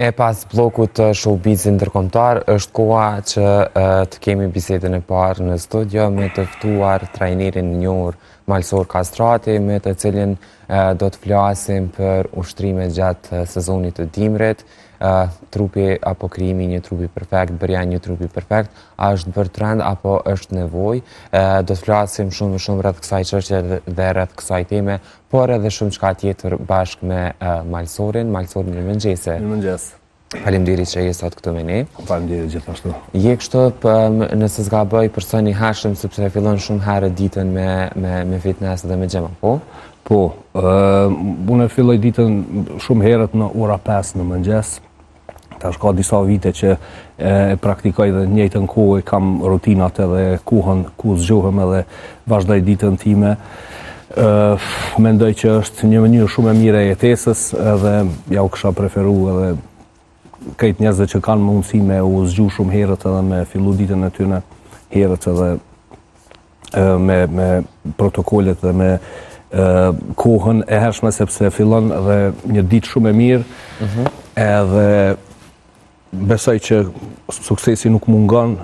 E pas bllokut të showbizit ndërkombëtar, është koha që të kemi bisedën e parë në studio me të ftuar trajnerin e njohur Malsor Kastrati, me të cilin do të flasim për ushtrime gjatë sezonit të dimrit, trupi apo krijimi i një trupi perfekt, bërja e një trupi perfekt, a është bërë trend apo është nevojë. Do të flasim shumë e shumë rreth kësaj çështje dhe rreth kësaj teme, por edhe shumëçka tjetër bashkë me Malsorin. Malsor, mirëmëngjesi. Mirëmëngjes. Faleminderit që je sot këtu me ne. Faleminderit gjithashtu. Je kështu, nëse s'gaboj, person i hershëm, sepse e fillon shumë herët ditën me, me, me fitness dhe me gym, po? Po, uh, unë e filloj ditën shumë herët në ora 5 në mëngjes, Tash ka disa vite që e praktikoj dhe në njëjtën kohë kam rutinat edhe kohën ku zgjohem edhe vazhdoj ditën time. Ë mendoj që është një mënyrë shumë e mirë e jetesës edhe ja u kisha preferu edhe krejt njerëzve që kanë mundësi me u zgju shumë herët edhe me fillu ditën e tyne herët edhe me me protokollet dhe me kohën e hershme sepse fillon dhe një ditë shumë e mirë. Mm -hmm. Edhe besoj që suksesi nuk mungon,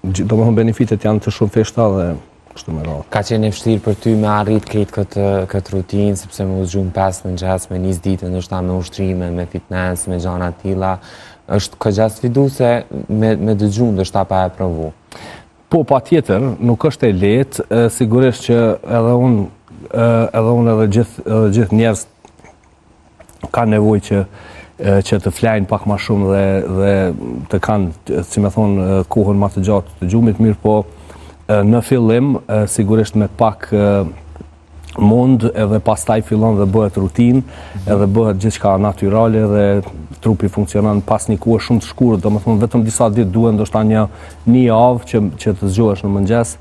domethënë benefitet janë të shumëfishta dhe kështu me radhë. Ka qenë e vështirë për ty me arrit këtë këtë këtë rutinë sepse me u zgju në 5 mëngjes, me nis ditën ndoshta me ushtrime, me fitness, me gjana të tilla, është kogja sfiduese me me dëgju ndoshta pa e provu. Po, patjetër, nuk është e lehtë, sigurisht që edhe unë edhe unë edhe gjithë edhe gjithë njerëz kanë nevojë që që të flajnë pak ma shumë dhe dhe të kanë, si me thonë, kohën ma të gjatë të gjumit, mirëpo në fillim sigurisht me pak mund edhe pastaj fillon dhe bëhet rutinë, mhm. edhe bëhet gjithçka natyrale dhe trupi funksionon pas një kohe shumë të shkurtë, domethënë vetëm disa ditë duhen ndoshta një një javë që që të zgjohesh në mëngjes,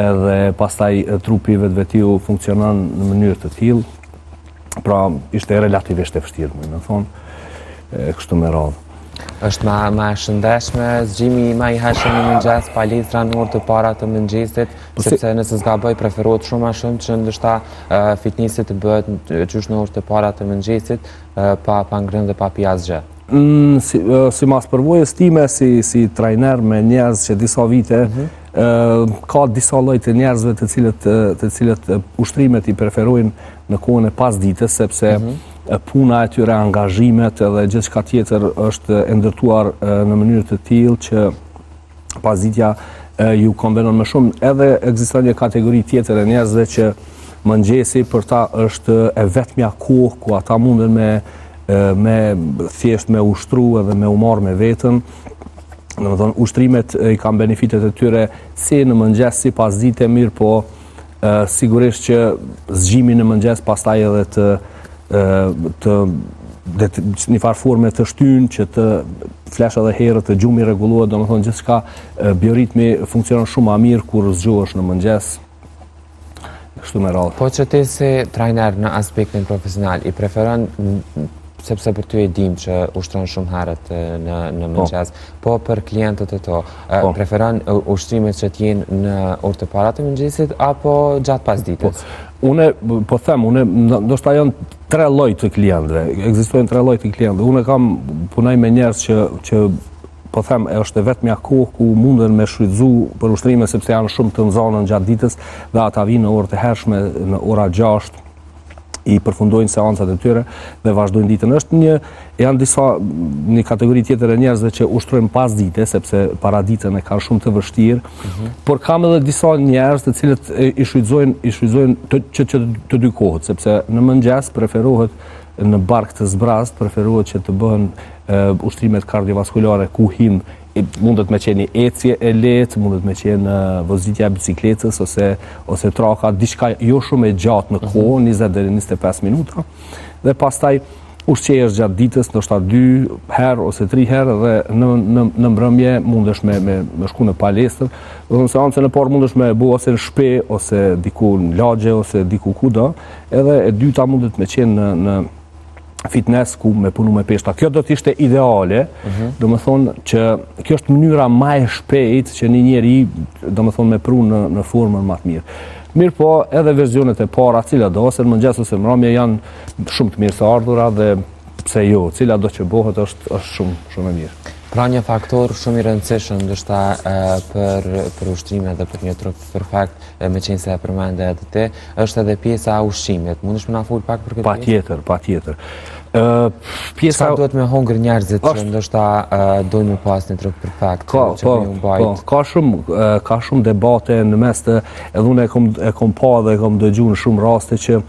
edhe pastaj trupi vetvetiu funksionon në mënyrë të tillë. Pra ishte relativisht e vështirë, me thonë, kështu me radhë. Është ma, ma e shëndetshme, zgjimi ma i hershëm në mëngjes, palestra në orë të para të mëngjesit, po sepse nëse s'gaboj preferohet shumë ma shumë që ndoshta fitnessi të bëhet qysh në orë të para të mëngjesit, pa, pa ngrënë dhe pa pi asgjë. Mm, si, simas përvojës time si, si trajner me njerëz që disa vite, mm -hmm. ka disa lloj të njerëzve të cilët, të cilët ushtrimet i preferojnë në kohën e pasdites, sepse mm -hmm puna e tyre, angazhimet edhe gjithçka tjetër është e ndërtuar në mënyrë të tillë që pasditja ju konvenon më shumë. Edhe ekziston një kategori tjetër e njerëzve që mëngjesi për ta është e vetmja kohë ku ata munden me me thjesht me ushtru edhe me u marrë me veten. Domethënë, ushtrimet i kanë benefitet e tyre si në mëngjes, si pasdite, mirëpo sigurisht që zgjimi në mëngjes pastaj edhe të të dhe të, një farë forme të shtyn që të flesh edhe herët, të gjumi rregullohet, domethënë gjithçka bioritmi funksionon shumë ma mirë kur zgjohesh në mëngjes. Kështu me radhë. Po që ti si trajner në aspektin profesional, i preferon sepse për ty e dim që ushtron shumë herët në në po. mëngjes, po për klientët e tu, po. preferon ushtrimet që të jenë në orë të para të mëngjesit apo gjatë pasdites? Po. Une, po them, une, ndoshta janë tre lloj të klientëve, ekzistojnë tre lloj të klientëve. Une kam punoj me njerëz që që po them, është e vetmja kohë ku munden me shfrytëzu për ushtrime sepse janë shumë të nxanën gjatë ditës dhe ata vijnë në orë të hershme, në ora 6 i përfundojnë seancat e tyre dhe vazhdojnë ditën. Është një janë disa një kategori tjetër e njerëzve që ushtrojnë pasdite sepse paraditen e kanë shumë të vështirë. Mm -hmm. Por kam edhe disa njerëz të cilët i shfrytëzojnë i shfrytëzojnë të që, që të dy kohët, sepse në mëngjes preferohet në bark të zbrazt, preferohet që të bëhen ushtrimet kardiovaskulare ku hin mundet me qenë një ecje e lehtë, mundet me qenë vozitja e bicikletës ose ose traka, diçka jo shumë e gjatë në kohë, mm -hmm. 20 deri 25 minuta. Dhe pastaj ushqehesh gjatë ditës, ndoshta dy herë ose tri herë dhe në në në mbrëmje mundesh me me me shku në palestër. Do të seancën e parë mundesh me bu ose në shtëpi ose diku në lagje ose diku kudo, edhe e dyta mundet me qenë në në fitness ku me punu me peshta. Kjo do të ishte ideale, mm -hmm. domethonë që kjo është mënyra ma e shpejt që një njeri, domethonë me pru në, në formën ma të mirë. Mirëpo, edhe verzionet e para, cilatdo, ose në mëngjes ose mramje, janë shumë të mirëseardhura dhe pse jo, cila do që bohet është, është shumë, shumë e mirë. Pra një faktor shumë i rëndësishëm ndoshta për, për ushtrime dhe për një trup perfekt, meqenëse e përmende edhe ti, është edhe pjesa e ushqimit. Mundesh me na fol pak për këtë pjesë? Patjetër, patjetër. Pjesa... Çka duhet me hongër njerëzit që ndoshta dojnë me pas një trup perfekt, ka, që po, po, ka shumë, ka shumë debate në mes të, edhe unë e kom, e kom pa dhe e kom dëgju në shumë raste që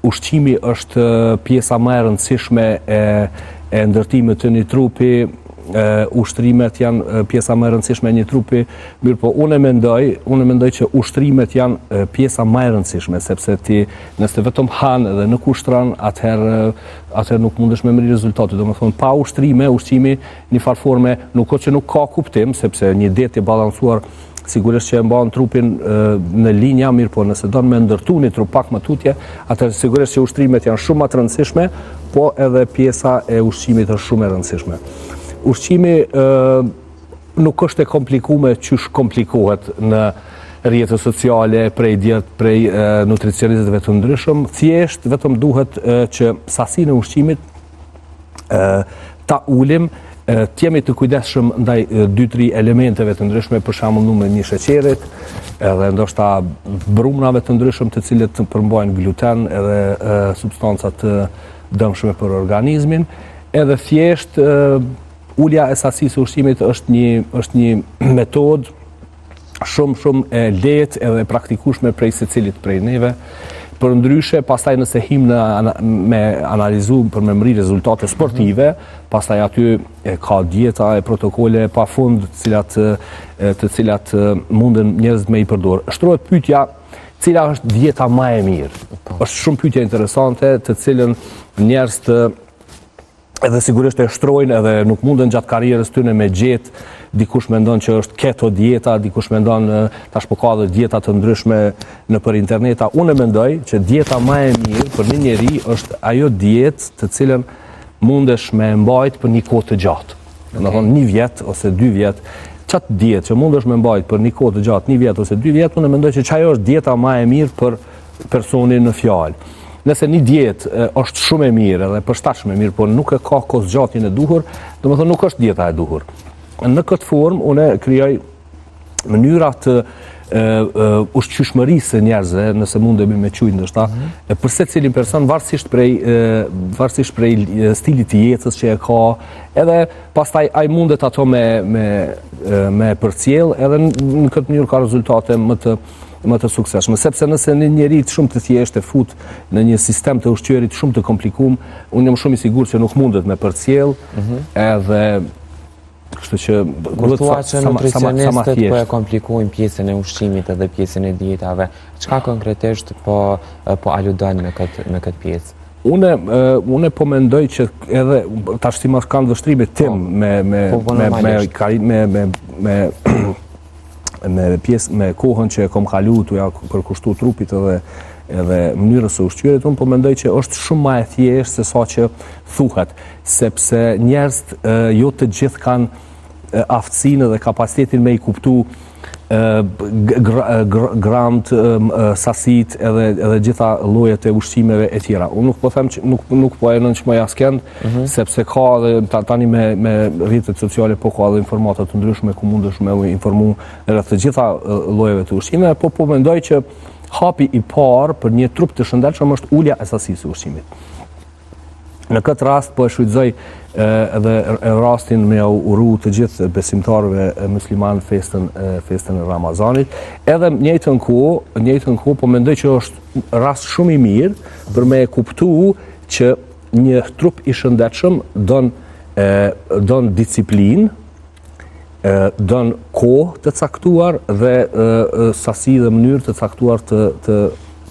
Ushqimi është pjesa më e rëndësishme e e ndërtimit të një trupi, ushtrimet janë pjesa më e rëndësishme e një trupi, mirëpo unë mendoj, unë mendoj që ushtrimet janë pjesa më e rëndësishme, sepse ti nëse vetëm han dhe nuk ushtron, atëherë atëherë nuk mundesh me mrri rezultate. Domethënë pa ushtrime, ushqimi një farë forme nuk o që nuk ka kuptim, sepse një dietë e balancuar Sigurisht që e mban trupin në linja, mirëpo nëse don me ndërtu një trup pak më tutje, atëherë sigurisht që ushtrimet janë shumë më të rëndësishme, po edhe pjesa e ushqimit është shumë e rëndësishme. Ushqimi nuk është e komplikume qysh komplikohet në rrjete sociale, prej dietë, prej nutricionistëve të ndryshëm, thjesht vetëm duhet që sasinë e ushqimit ta ulim, të jemi të kujdesshëm ndaj 2-3 elementeve të ndryshme, për shembull numër 1 sheqerit, edhe ndoshta brumnave të ndryshëm të cilët përmbajnë gluten edhe substanca të dëmshme për organizmin, edhe thjesht ulja e sasisë së ushqimit është një është një metodë shumë shumë e lehtë edhe e praktikueshme prej secilit prej neve. Përndryshe, pastaj nëse him në me analizu për me mri rezultate sportive, mhm. pastaj aty e ka dieta e protokole pa fund të cilat, të cilat munden njerëzit me i përdor. Shtrohet pyetja cila është dieta ma e mirë. Po. Është shumë pyetje interesante të cilën njerëzit edhe sigurisht e shtrojnë edhe nuk munden gjatë karrierës tyne me gjetë, dikush mendon që është keto dieta, dikush mendon tash po ka edhe dieta të ndryshme nëpër interneta. Unë mendoj që dieta ma e mirë për një njeri është ajo dietë të cilën mundesh me mbajt për një kohë të gjatë. Okay. Domethonë një vjet ose dy vjet, qatë dietë që mundesh me mbajt për një kohë të gjatë, një vjet ose dy vjet, unë mendoj që qajo është dieta ma e mirë për personin në fjalë. Nëse një dietë është shumë e mirë edhe e përshtatshme mirë, por nuk e ka kohëzgjatjen e duhur, domethonë nuk është dieta e duhur. Në këtë formë unë krijoj mënyra të ushqyeshmërisë së njerëzve, nëse mundemi me qujt ndoshta, mm -hmm. për secilin person varësisht prej varësisht prej stilit të jetës që e ka, edhe pastaj ai mundet ato me me me përcjell, edhe në këtë mënyrë ka rezultate më të më të suksesshme, sepse nëse një njeri shumë të thjeshtë e fut në një sistem të ushqyerit shumë të komplikum, unë jam shumë i sigurt që nuk mundet me përcjell, mm -hmm. edhe kështu që kur thua që nutricionistët po e komplikojnë pjesën e ushqimit edhe pjesën e dietave, çka konkretisht po po aludon me këtë me këtë pjesë? Une, une po mendoj që edhe tash simas këndvështrimit tim po, me me po, po, me me me me me me pjesë me kohën që e kom kalu tu ja përkushtu trupit edhe edhe mënyrës së ushqyerit, unë po mendoj që është shumë ma e thjeshtë se sa që thuhet, sepse njerëzit jo të gjithë kanë aftësinë dhe kapacitetin me i kuptu gramt, sasitë edhe edhe gjitha llojet e ushqimeve e tjera. Unë nuk po them që nuk nuk po e nënçmoj askënd, mm -hmm. sepse ka edhe tani me me rrjetet sociale po ka edhe informata të ndryshme ku mundesh me u informu rreth të gjitha llojeve të ushqimeve, po po mendoj që hapi i parë për një trup të shëndetshëm është ulja e sasisë së ushqimit. Në këtë rast po e shfrytëzoj edhe rastin me u uru të gjithë besimtarëve musliman festën festën e Ramazanit. Edhe në njëjtën kohë, në njëjtën kohë po mendoj që është rast shumë i mirë për me e kuptu që një trup i shëndetshëm don e, don disiplinë, don kohë të caktuar dhe sasi dhe mënyrë të caktuar të të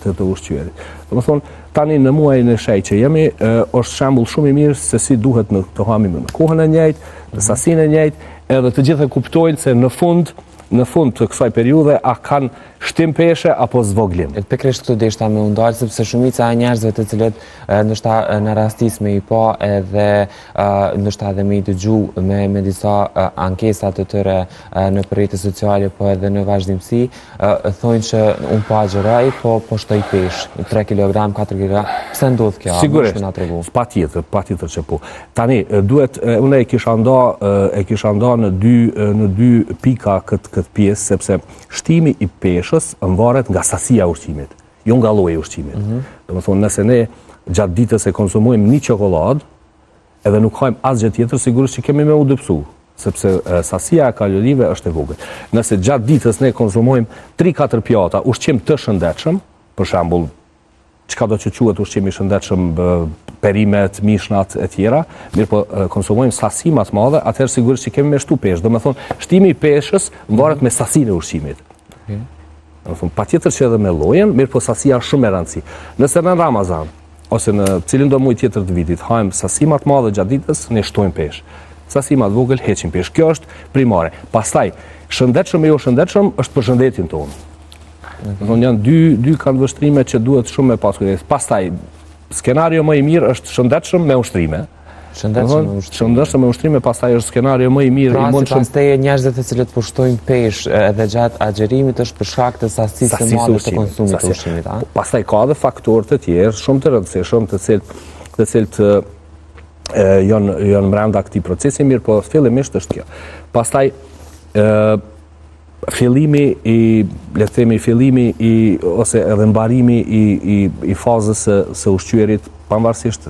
të, të ushqyerit. Domethonë, tani në muajin e shenjtë që jemi, është shembull shumë i mirë se si duhet në të hamë në kohën e njëjtë, në sasinë e njëjtë, edhe të gjithë e kuptojnë se në fund në fund të kësaj periudhe a kanë shtim peshe apo zvoglim. E pikërisht këtu deshta me u ndalë, sepse shumica e njerëzve të cilët ndoshta na rastis me i pa edhe ndoshta edhe me i dëgju me, me disa ankesa të tyre në rrjete sociale, po edhe në vazhdimësi, thonë që unë po agjëroj, po po shtoj peshë, 3 kg, 4 kg, pse ndodh kjo? Sigurisht, patjetër, patjetër që po. Tani, duhet, unë e kisha nda, e kisha nda në dy, në dy pika këtë, këtë pjesë, sepse shtimi i peshës mvaret nga sasia e ushqimit, jo nga lloji i ushqimit. Mm -hmm. Domethonë, nëse ne gjatë ditës e konsumojmë një çokoladë, edhe nuk hajmë asgjë tjetër, sigurisht që kemi me u dobësu, sepse sasia e kalorive është e vogël. Nëse gjatë ditës ne konsumojmë 3-4 pjata ushqim të shëndetshëm, për shembull çka do që quhet ushqim i shëndetshëm, perimet, mishnat e tjera, mirëpo konsumojmë sasi ma të madhe, atëherë sigurisht që kemi me shtu peshë. Domethonë, shtimi i peshës mvaret me sasinë e ushqimit. Okay. Domethonë, patjetër që edhe me llojin, mirëpo sasia është shumë e rëndësi. Nëse në Ramazan, ose në cilindo muaj tjetër të vitit, hajmë sasi ma të madhe gjatë ditës, ne shtojmë peshë. Sasi ma të vogël, heqim peshë. Kjo është primare. Pastaj, shëndetshëm e jo shëndetshëm, është për shëndetin tonë. Domethonë, janë dy, dy këndvështrime që duhet shumë me pas kujdes. Pastaj, skenario më i mirë është shëndetshëm me ushtrime. Shëndetshëm me ushtrime. Shëndetshëm me ushtrime, pastaj është skenario më i mirë pra, i mundshëm. Pra, sipas njerëzit të cilët po shtojnë peshë edhe gjatë agjërimit është për shkak të sasisë së madhe të konsumit të ushqimit, a? Po, pastaj ka edhe faktorë të tjerë, shumë të rëndësishëm, të cilët të cilët janë janë brenda këtij procesi, mirëpo fillimisht është kjo. Pastaj ë fillimi i, le të themi, fillimi i, ose edhe mbarimi i, i, i fazës së, së ushqyerit, pavarësisht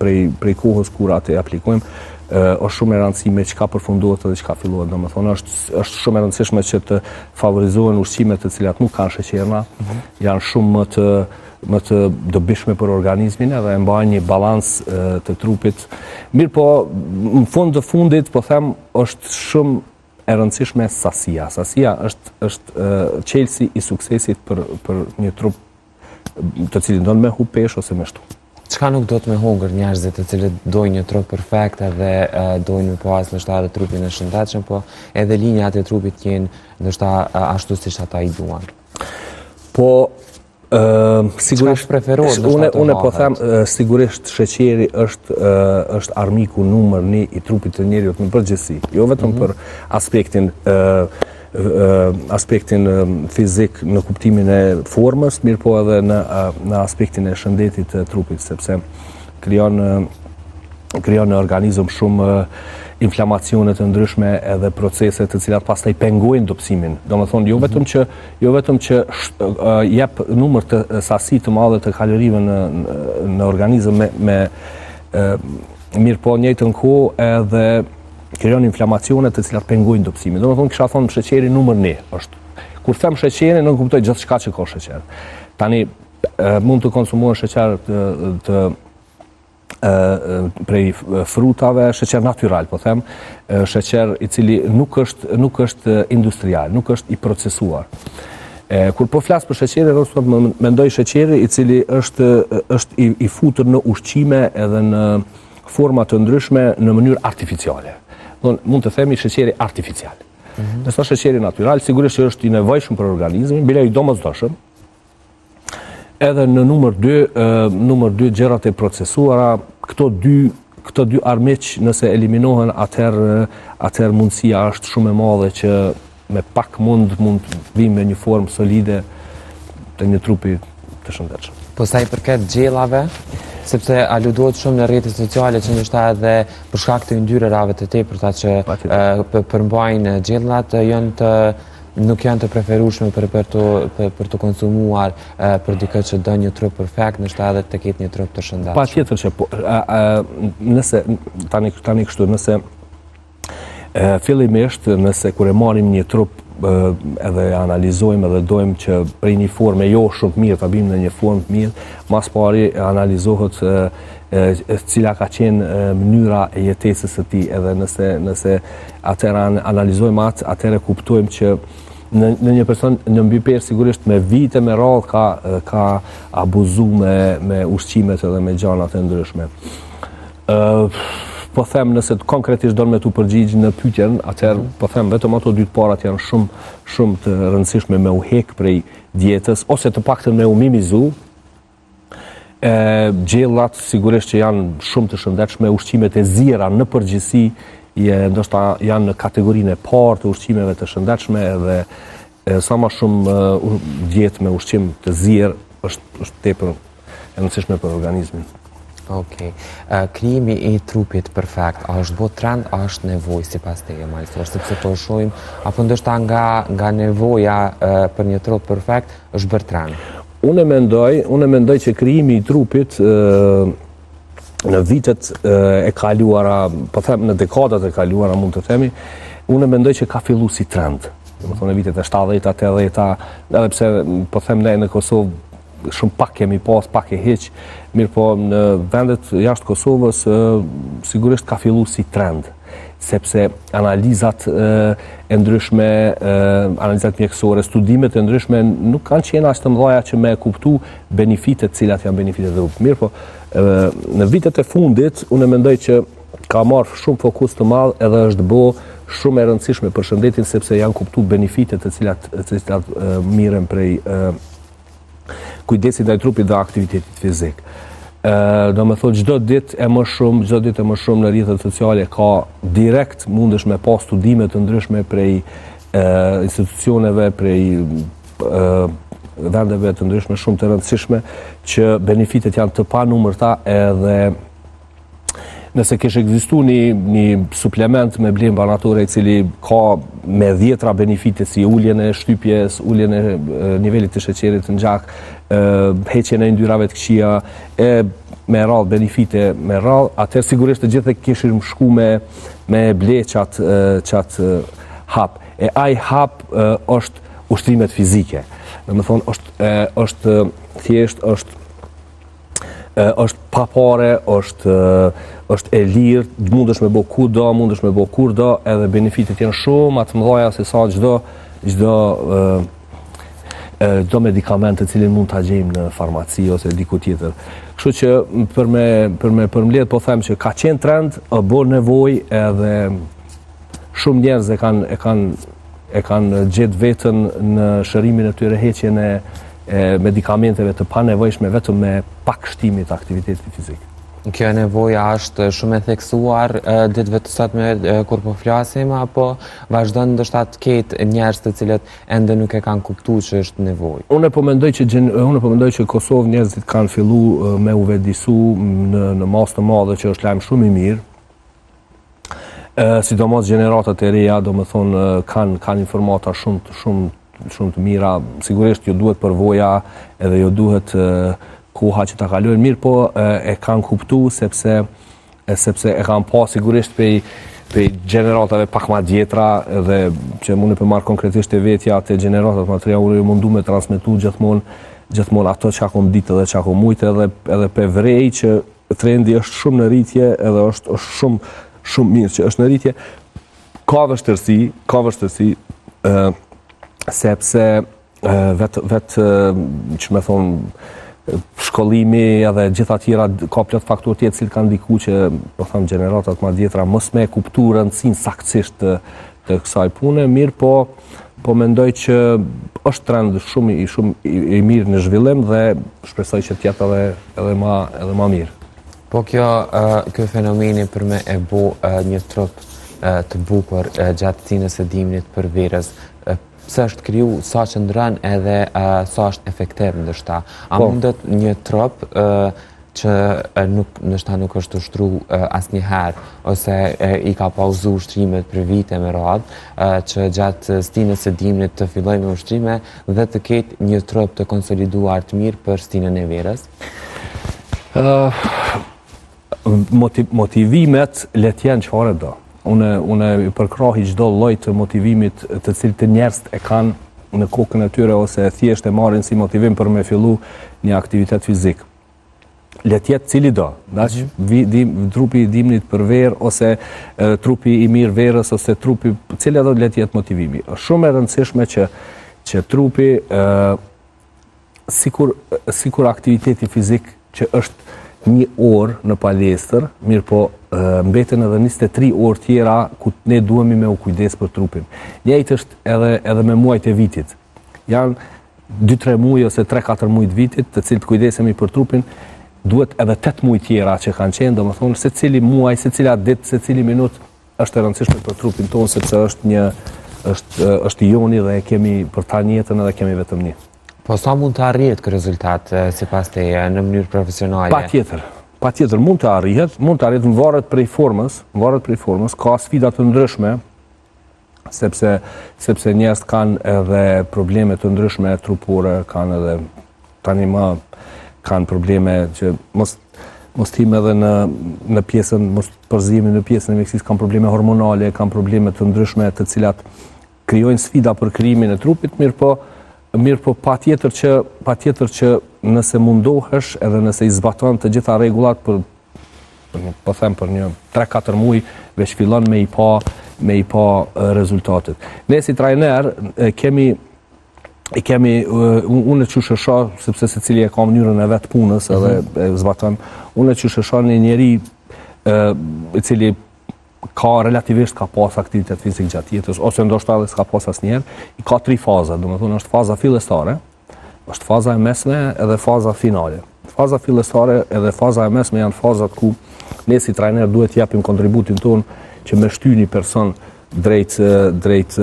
prej, prej kohës kur atë e aplikojmë, është shumë e rëndësishme me çka përfundohet edhe çka fillohet. Domethonë, është, është shumë e rëndësishme që të favorizohen ushqimet të cilat nuk kanë sheqerna, mm -hmm. janë shumë më të më të dobishme për organizmin edhe e mbajnë një balans të trupit. Mirëpo, në fund të fundit, po them, është shumë e rëndësishme sasia. Sasia është është çelësi i suksesit për për një trup të cilin don me hup peshë ose me shtu. Çka nuk duhet me hongër njerëzit të cilët dojnë një trup perfekt edhe dojnë me pas ndoshta edhe trupin e shëndetshëm, po edhe linjat e trupit të jenë ndoshta ashtu siç ata i duan. Po sigurisht preferohet unë unë po them sigurisht sheqeri është është armiku numër 1 i trupit të njeriut në përgjithësi, jo vetëm mm -hmm. për aspektin aspektin fizik në kuptimin e formës, mirëpo edhe në në aspektin e shëndetit të trupit, sepse krijon krijon në organizëm shumë inflamacione të ndryshme edhe procese të cilat pastaj pengojnë dobësimin. Domethonë, jo mhm. vetëm që jo vetëm që jep numër të sasi të madhe të kalorive në në organizëm me me mirëpo njëjtën kohë edhe krijon inflamacione të cilat pengojnë dobësimin. Domethonë kisha thonë sheqeri numër 1 është. Kur them sheqeri, nënkuptoj gjithçka që ka sheqer. Tani mund të konsumohen sheqer të, të prej frutave, sheqer natyral, po them, sheqer i cili nuk është, nuk është industrial, nuk është i procesuar. E, kur po flas për sheqerin, do të thotë mendoj sheqeri i cili është është i, i futur në ushqime edhe në forma të ndryshme në mënyrë artificiale. Do mund të themi sheqeri artificial. Mm -hmm. Ndërsa sheqeri natyral sigurisht që është i nevojshëm për organizmin, bile i domosdoshëm, Edhe në numër 2, numër 2 gjërat e procesuara, këto dy këto dy armiq nëse eliminohen atëherë atëherë mundësia është shumë e madhe që me pak mund mund të vijmë me një formë solide të një trupi të shëndetshëm. Po sa i përket gjellave, sepse aludohet shumë në rrjetet sociale që ndoshta edhe për shkak të yndyrërave të tepërta që përmbajnë gjellat janë të nuk janë të preferueshme për për të për, për të konsumuar për dikë që do një trup perfekt, ndoshta edhe të ketë një trup të shëndetshëm. Patjetër që po, a, a, nëse tani tani kështu, nëse e, fillimisht nëse kur e marrim një trup e, edhe e analizojmë edhe dojmë që prej një forme jo shumë të mirë ta bëjmë në një formë të mirë, mas pari analizohet e, e, cila ka qenë mënyra e jetesës së tij, edhe nëse nëse atëherë analizojmë atë, atëherë kuptojmë që në, në një person në mbipeshë sigurisht me vite me radhë ka ka abuzu me me ushqimet edhe me gjanat e ndryshme. Ë. Po them nëse konkretisht don me t'u përgjigj në pyetjen, atëherë mm -hmm. po them vetëm ato dy të parat janë shumë shumë të rëndësishme me u hek prej dietës ose të paktën me u minimizu. E gjellat sigurisht që janë shumë të shëndetshme, ushqimet e ziera në përgjithësi je ndoshta janë në kategorinë e parë të ushqimeve të shëndetshme edhe e, sa ma shumë dietë me ushqim të zier është është tepër e rëndësishme për organizmin. Okej. Okay. Krijimi i trupit perfekt, a është bo trend, a është nevojë sipas teje, Malsor, sepse po shohim, apo ndoshta nga, nga nevoja për një trup perfekt, është bërë trend? Unë mendoj, unë mendoj që krijimi i trupit në vitet e kaluara, po them në dekadat e kaluara mund të themi, unë mendoj që ka fillu si trend. Domethonë në vitet e 70-ta, 80-ta, edhe pse po them ne në Kosovë shumë pak kemi pas, pak e hiq, mirëpo në vendet jashtë Kosovës sigurisht ka fillu si trend, sepse analizat e ndryshme, analizat mjekësore, studimet e ndryshme nuk kanë qenë aq të mëdha që me kuptu benefitet, cilat janë benefitet e trupit. Mirëpo, në vitet e fundit, unë mendoj që ka marrë shumë fokus të madh edhe është bo shumë e rëndësishme për shëndetin sepse janë kuptu benefitet të cilat, të cilat mirren prej kujdesit ndaj trupit dhe aktivitetit fizik. Domethonë, çdo ditë e më shumë, çdo ditë e më shumë në rrjetet sociale ka direkt mundesh me pa studime të ndryshme prej institucioneve, prej vendeve të ndryshme shumë të rëndësishme që benefitet janë të panumërta edhe Nëse kish ekzistu një, një suplement me ble n'barnatore i cili ka me dhjetra benefite si uljen e shtypjes, uljen e nivelit të sheqerit në gjak, heqjen e yndyrave të këqija, e me radhë benefite me radhë, atëherë sigurisht të gjithë e kishim shku me, me ble qat, qat hap. E ai hap është ushtrimet fizike. Domethonë, është, është thjesht, është është pa pare, është është e lirë, mundesh me bo kudo, mundesh me bo kurdo, edhe benefitet janë shumë ma të mëdha se sa çdo çdo çdo medikament të cilin mund ta gjejmë në farmaci ose diku tjetër. Kështu që për me për me përmbledh po them që ka qenë trend, u bo nevojë edhe shumë njerëz e kanë e kanë e kanë gjetë veten në shërimin e tyre heqjen e e medikamenteve të panevojshme vetëm me pak shtimit të aktivitetit fizik. Kjo nevoja është shumë e theksuar ditëve të sotme kur po flasim, apo vazhdon ndoshta të ketë njerëz të cilët ende nuk e kanë kuptu që është nevojë? Unë po mendoj që unë po mendoj që Kosovë njerëzit kanë fillu me u vetëdijesu në në masë të madhe që është lajm shumë i mirë, sidomos gjeneratat e reja, domethonë, kanë kanë informata shumë shumë shumë të mira, sigurisht ju duhet përvoja edhe ju duhet koha që ta kalojnë mirë, po e kanë kuptu sepse e, sepse e kanë pa sigurisht prej prej gjeneratave pak ma t'vjetra edhe që unë po marr konkretisht te vetja te gjeneratat ma të reja unë jam mundu me transmetu gjithmonë gjithmonë ato çka kom ditë edhe çka kom mujtë edhe edhe pe vrej që trendi është shumë në rritje edhe është është shumë shumë mirë që është në rritje. Ka vështirësi, ka vështirësi ë sepse vetë vetë që me thonë shkollimi edhe gjitha tjera ka plot faktorë tjerë të cilët kanë ndiku që po them gjeneratat ma t'vjetra mos me kuptu rëndësinë saktësisht të, të kësaj pune, mirëpo po mendoj që është trend shumë i shumë i, i mirë në zhvillim dhe shpresoj që të jetë edhe edhe ma edhe ma mirë. Po kjo ky fenomeni për me e bo një trup të bukur gjatë stinës së dimnit për verës, pse është kriju, sa qëndron edhe sa është efektiv ndoshta. A po. mundet një trup që nuk ndoshta nuk është ushtru asnjëherë ose i ka pauzu ushtrimet për vite me radhë, që gjatë stinës së dimrit të fillojë me ushtrime dhe të ketë një trup të konsoliduar të mirë për stinën e verës? motivimet le të jenë çfarë do. Unë unë i përkrahi çdo lloj të motivimit të cilët njerëzit e kanë në kokën e tyre ose thjesht e marrin si motivim për me fillu një aktivitet fizik. Le të jetë cili do, daç mm -hmm. dim, trupi i dimnit për verë ose e, trupi i mirë verës ose trupi cili do le të jetë motivimi. Është shumë e rëndësishme që që trupi ë sikur sikur aktiviteti fizik që është një orë në palestër, mirëpo mbeten edhe 23 orë tjera ku ne duhemi me u kujdes për trupin. Njëjtë është edhe, edhe me muajt e vitit. Janë 2-3 muaj ose 3-4 muaj të vitit, të cilët kujdesemi për trupin, duhet edhe 8 muaj tjera që kanë qenë, domethënë, secili muaj, secila ditë, secili minut, është e rëndësishme për trupin tonë, sepse është një, është, është i joni dhe e kemi për tanë jetën edhe kemi vetëm një. Po sa mund të arrihet ky rezultat sipas teje në mënyrë profesionale? Patjetër, patjetër mund të arrihet, mund të arrihet, varet prej formës, varet prej formës, ka sfida të ndryshme, sepse sepse njerëzit kanë edhe probleme të ndryshme trupore, kanë edhe tani më kanë probleme që mos mos t'him edhe në në pjesën mos përzihemi në pjesën e mjekësisë kanë probleme hormonale, kanë probleme të ndryshme të cilat krijojnë sfida për krijimin e trupit, mirëpo mirëpo patjetër që patjetër që nëse mundohesh edhe nëse i zbaton të gjitha rregullat për për një, po them për një 3-4 muaj veç fillon me i pa me i pa rezultatet. Ne si trajner kemi i kemi unë qysh e shoh sepse secili e ka mënyrën e vet punës edhe mm -hmm. e zbaton. Unë qysh e shoh një njeri i cili ka relativisht ka pas aktivitet fizik gjatë jetës ose ndoshta edhe s'ka pas asnjëherë, i ka tri faza, domethënë është faza fillestare, është faza e mesme edhe faza finale. Faza fillestare edhe faza e mesme janë fazat ku ne si trajner duhet të japim kontributin tonë që me shty një person drejt drejt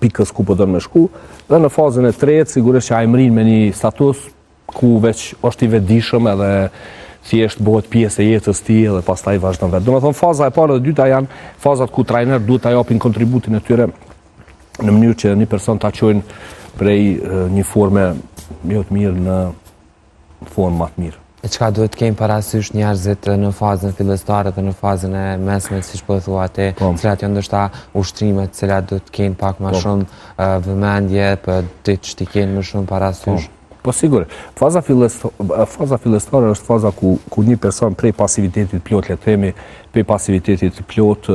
pikës ku po don me shku dhe në fazën e tretë sigurisht që ai mrin me një status ku veç është i vetëdijshëm edhe thjesht bëhet pjesë e jetës tij edhe pastaj vazhdon vetë. Domethënë faza e parë dhe dyta janë fazat ku trajnerët duhet ta japin kontributin e tyre në mënyrë që një person ta çojnë prej një forme jo të mirë në formë më të mirë. E çka duhet të kenë parasysh njerëzit në fazën fillestare dhe në fazën e mesme, siç po thua ti, po. cilat janë ndoshta ushtrimet, cilat duhet të kenë pak më po. shumë vëmendje, për ditë që t'i kenë më shumë parasysh. Po, po sigur, faza, faza fillestare është faza ku, ku një person prej pasivitetit plot, le të themi, prej pasivitetit plot,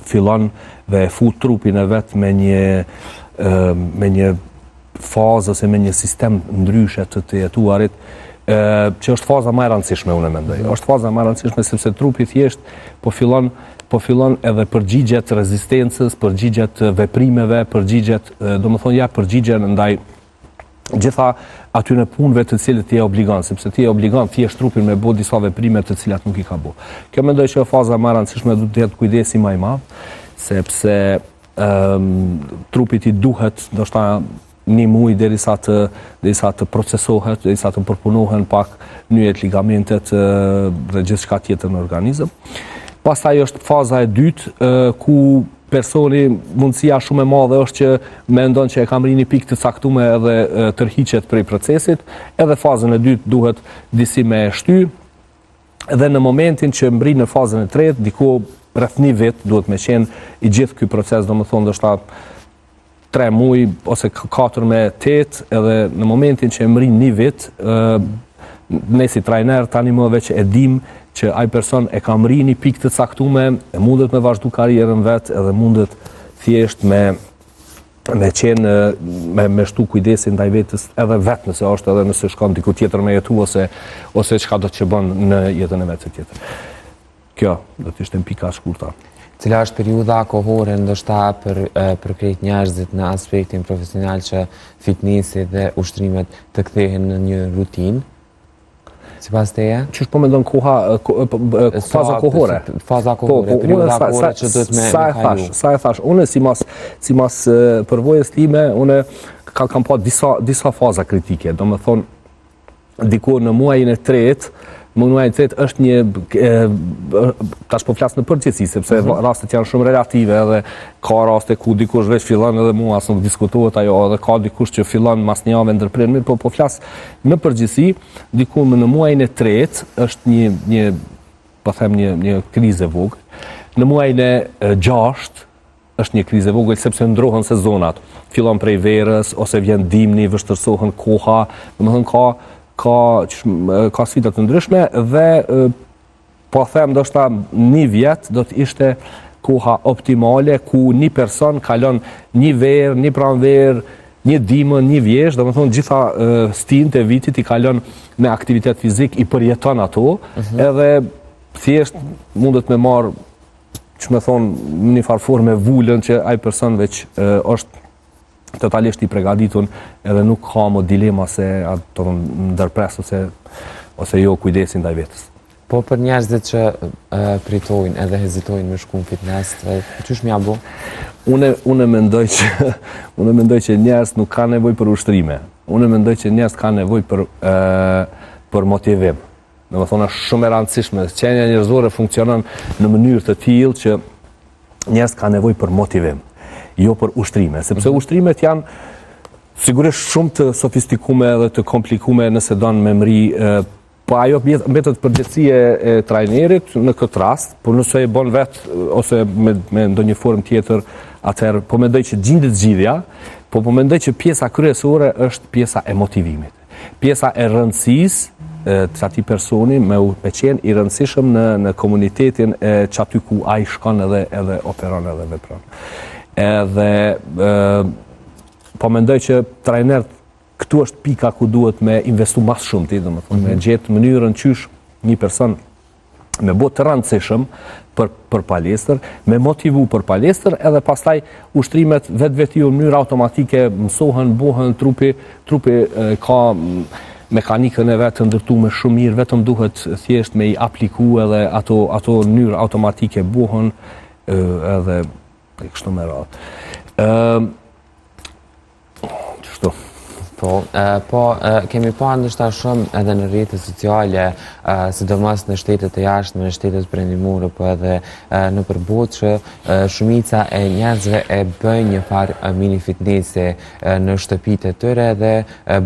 fillon dhe e fut trupin e vet me një me një fazë ose me një sistem ndryshe të të jetuarit, që është faza më e rëndësishme unë mendoj. Mm. Është faza më e rëndësishme sepse trupi thjesht po fillon po fillon edhe përgjigjet rezistencës, përgjigjet veprimeve, përgjigjet, domethënë ja përgjigjen ndaj gjitha atyre punëve të cilët ti e obligon, sepse ti e obligon thjesht trupin me bo disa veprime të cilat nuk i ka bo. Kjo mendoj që faza më e rëndësishme duhet të jetë kujdesi më i madh, sepse um, trupit i duhet ndoshta një muaj derisa të derisa të procesohet, derisa të përpunohen pak nyjet, ligamentet dhe gjithçka tjetër në organizëm. Pastaj është faza e dytë ku personi mundësia shumë e madhe është që mendon që e ka mri një pikë të caktume edhe tërhiqet prej procesit, edhe fazën e dytë duhet disi me e shty, dhe në momentin që mbrin në fazën e tretë, diku rreth një vit duhet me qenë i gjithë ky proces, domethënë ndoshta 3 muaj ose 4 me 8, edhe në momentin që e mrin një vit, ne si trajner tani më veç e dim që ai person e ka mri një pikë të caktume, e mundet me vazhdu karrierën vet, edhe mundet thjesht me me qenë me me shtu kujdesin ndaj vetes edhe vet nëse është edhe nëse shkon diku tjetër me jetu ose ose çka do të që bën në jetën e vet tjetër. Kjo do të ishte në pika shkurta. Cila është periudha kohore ndoshta për për krejt njerëzit në aspektin profesional që fitnesi dhe ushtrimet të kthehen në një rutinë? Sipas teje? Qysh po mendon koha, po, faza kohore? Faza po, kohore, po, periudha kohore që duhet me, sa e thash, sa e thash, unë simas, simas përvojës time, unë ka, kam pa disa, disa faza kritike, domethonë, diku në muajin e tretë, në muajin e tretë është një e, tash po flas në përgjithësi sepse mm -hmm. rastet janë shumë relative edhe ka raste ku dikush veç fillon edhe mua as nuk diskutohet ajo edhe ka dikush që fillon mas një jave ndërpren mirë po po flas në përgjithësi diku në muajin e tretë është një një po them një një krizë e vogël në muajin e gjashtë Është një krizë e vogël sepse ndrohen sezonat. Fillon prej verës ose vjen dimni, vështirësohen koha, domethënë ka ka ka sfida të ndryshme dhe po them ndoshta një vjet do të ishte koha optimale ku një person kalon një verë, një pranverë. një dimën, një vjeshtë, domethonë gjitha stinët e vitit i kalon me aktivitet fizik, i përjeton ato, mhm. edhe thjesht mundet me marrë, që me thonë, në një farë forme vulën që ai person veç është totalisht i pregaditun edhe nuk ka më dilema se a do të ndërpres ose, ose jo kujdesin ndaj vetes. Po për njerëzit që pritojnë edhe hezitojnë me shku në fitness, qysh me ja bo? Une, une mendoj që une mendoj që njerëz nuk kanë nevojë për ushtrime. Une mendoj që njerëz kanë nevojë për e, për motivim. Domethonë është shumë e rëndësishme. Qenia njerëzore funksionon në mënyrë të tillë që njerëz kanë nevojë për motivim, jo për ushtrime, sepse mm -hmm. ushtrimet janë sigurisht shumë të sofistikume dhe të komplikume nëse don me mri Po ajo mbetet përgjegjësi e, e trajnerit në këtë rast, por nëse e bën vet ose me, me ndonjë formë tjetër, atëherë po mendoj që gjindet zgjidhja, po po mendoj që pjesa kryesore është pjesa e motivimit. Pjesa e rëndësisë të atij personi me, u, me qenë i rëndësishëm në, në komunitetin e qaty ku ai shkon edhe, edhe operon edhe vepron. Edhe e, po mendoj që trajnerët këtu është pika ku duhet me investu ma s'shumti, domethonë, mm -hmm. me mhm. gjetë mënyrën qysh një person me bo të rëndësishëm për, për palestër, me motivu për palestër, edhe pastaj ushtrimet vetvetiu në mënyrë automatike mësohen, bohen, trupi, trupi e, ka mekanikën e vet të ndërtume shumë mirë, vetëm duhet thjesht me i apliku edhe ato, ato në mënyrë automatike bohen, edhe kështu me radhë. Ëm Qështu. Po, po, kemi pa ndoshta shumë edhe në rrjetet sociale, sidomos në shtetet e jashtme, në shtetet perëndimore, po edhe nëpër botë që shumica e njerëzve e bëjnë një farë mini fitnessi në shtëpitë e tyre dhe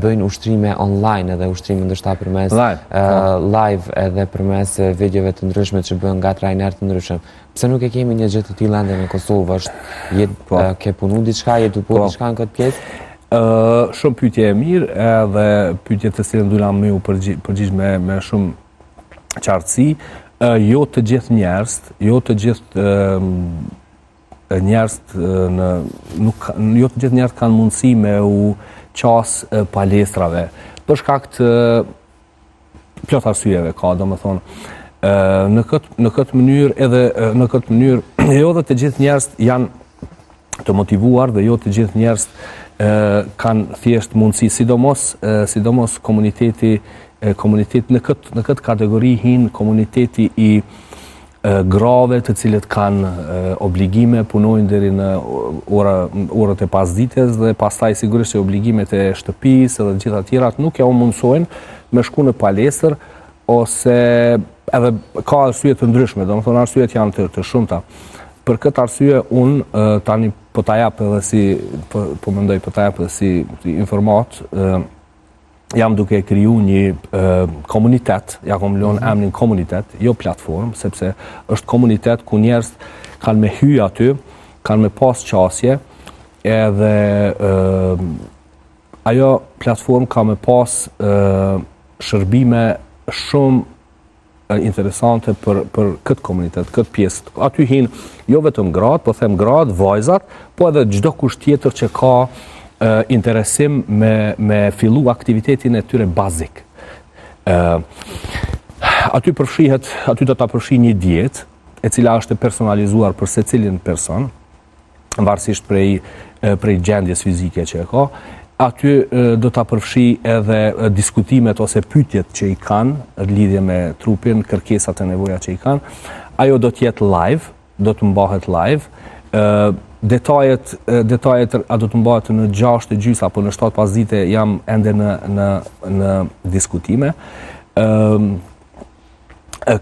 bëjnë ushtrime online edhe ushtrime ndoshta përmes live, po. live edhe përmes videove të ndryshme që bëhen nga trajnerë të ndryshëm. Pse nuk e kemi një gjë të tillë ende në Kosovë? Është je po. ke punu diçka, je tu bo po. diçka në këtë pjesë? Ë shumë pyetje e mirë, edhe pyetje të cilën duna me u përgjigj, përgjigj me me shumë qartësi. Ë jo të gjithë njerëzit, jo të gjithë njerëzit në nuk jo të gjithë njerëzit kanë mundësi me u qas palestrave për shkak të plot arsyeve ka, domethonë, në këtë në këtë mënyrë edhe në këtë mënyrë jo edhe të gjithë njerëzit janë të motivuar dhe jo të gjithë njerëzit kanë thjesht mundësi, sidomos sidomos komuniteti komunitet në këtë në këtë kategori hin komuniteti i grave të cilët kanë obligime, punojnë deri në ora, orët e pasdites dhe pastaj sigurisht që obligimet e shtëpisë edhe të gjitha tjerat nuk ja u mundësojnë me shku në palestër ose edhe ka arsye të ndryshme, domethonë arsyet janë të, të shumta. Për këtë arsye unë tani po ta jap edhe si po, po mendoj po ta jap edhe si, si informatë jam duke kriju një komunitet, ja kom lënë mhm. emrin komunitet, jo platformë, sepse është komunitet ku njerëz kanë me hy aty, kanë me pas qasje, edhe ajo platformë ka me pas shërbime shumë interesante për për këtë komunitet, këtë pjesë. Aty hin jo vetëm gratë, po them gratë, vajzat, po edhe çdokush tjetër që ka e, interesim me me fillu aktivitetin e tyre bazik. Ë aty përfshihet, aty do ta përfshijë një dietë e cila është e personalizuar për secilin person varësisht prej prej gjendjes fizike që e ka, aty do ta përfshij edhe diskutimet ose pyetjet që i kanë lidhje me trupin, kërkesat e nevojat që i kanë. Ajo do të jetë live, do të mbahet live. Ë detajet detajet a do të mbahet në 6 e gjysë apo në 7 pasdite jam ende në në në diskutime. Ë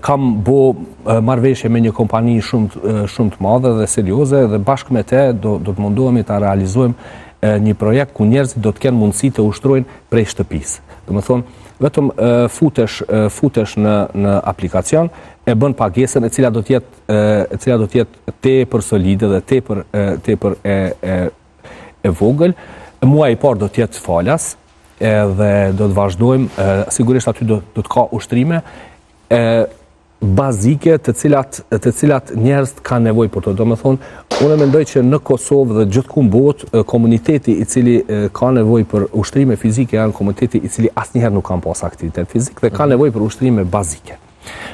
kam bo marrëveshje me një kompani shumë shumë të madhe dhe serioze dhe bashkë me te do do të mundohemi ta realizojmë një projekt ku njerëzit do të kenë mundësi të ushtrojnë prej shtëpisë. Domethonë, vetëm futesh futesh në në aplikacion, e bën pagesën e cila do të jetë e cila do të jetë tepër solide dhe tepër tepër e e e vogël. Muaji i parë do të jetë falas, edhe do të vazhdojmë, sigurisht aty do, do të ka ushtrime, e, bazike të cilat të cilat njerëzit kanë nevojë për to. Domethënë, unë mendoj që në Kosovë dhe gjithkund në botë, komuniteti i cili ka nevojë për ushtrime fizike janë komuniteti i cili asnjëherë nuk kanë pas aktivitet fizik dhe ka mhm. nevojë për ushtrime bazike.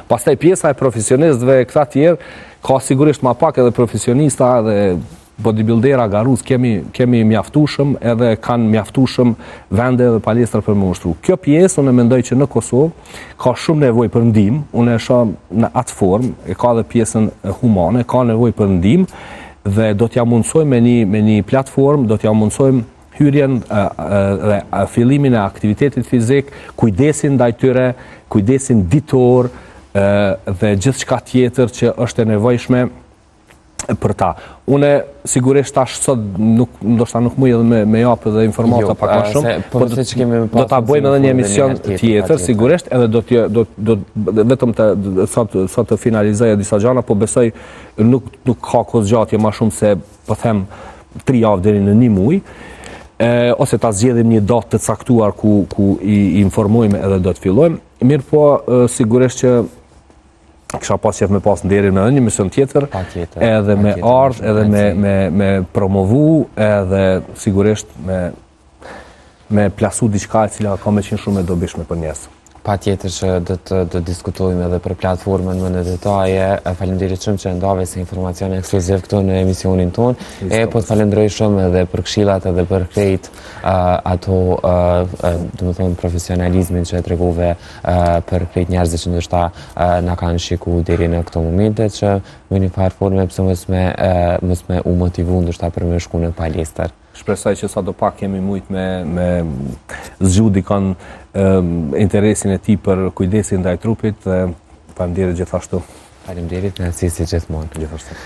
Pastaj pjesa e profesionistëve këta tjerë ka sigurisht ma pak edhe profesionista edhe bodybuildera, garus, kemi, kemi mjaftushëm edhe kanë mjaftushëm vende dhe palestra për me ushtru. Kjo pjesë, unë mendoj që në Kosovë, ka shumë nevojë për ndihmë, unë e shoh në atë formë, e ka dhe pjesën humane, ka nevojë për ndihmë, dhe do t'ja mundësojmë me një, me një platformë, do t'ja mundësojmë hyrjen dhe fillimin e aktivitetit fizik, kujdesin ndaj tyre, kujdesin ditor dhe gjithçka tjetër që është e nevojshme për ta. Une sigurisht tash sot nuk ndoshta nuk muj edhe me me jap edhe informata jo, pak më shumë, po do, që kemi do ta bëjmë edhe një emision tjetër, tjetër sigurisht edhe do të do do vetëm të sot sot të finalizoj disa gjëra, po besoj nuk nuk ka kohëzgjatje më shumë se po them 3 javë deri në një muaj. E, ose ta zgjedhim një datë të caktuar ku ku i informojmë edhe do të fillojmë. Mirëpo, sigurisht që kisha pas qef me pas nderin me edhe një emision tjetër, tjetër edhe me ardh, edhe me, me, me promovu, edhe sigurisht me, me plasu diçka e cila ka me qenë shumë e dobishme për njerëz. Patjetër që do të do diskutojmë edhe për platformën më në detaje. Faleminderit shumë që ndave si informacion ekskluziv këtu në emisionin tonë. E po të falenderoj shumë edhe për këshillat edhe për krejt ato, domethonë, profesionalizmin që e tregove për krejt njerëzit që ndoshta na kanë shiku deri në këto momente që në një farë forme pse mos me mos me u motivu ndoshta për me shku në palestër. Shpresoj që sado pak kemi mujt me me zgju dikon interesin e tij për kujdesin ndaj trupit dhe faleminderit gjithashtu. Faleminderit, kënaqësi si gjithmonë. Gjithashtu.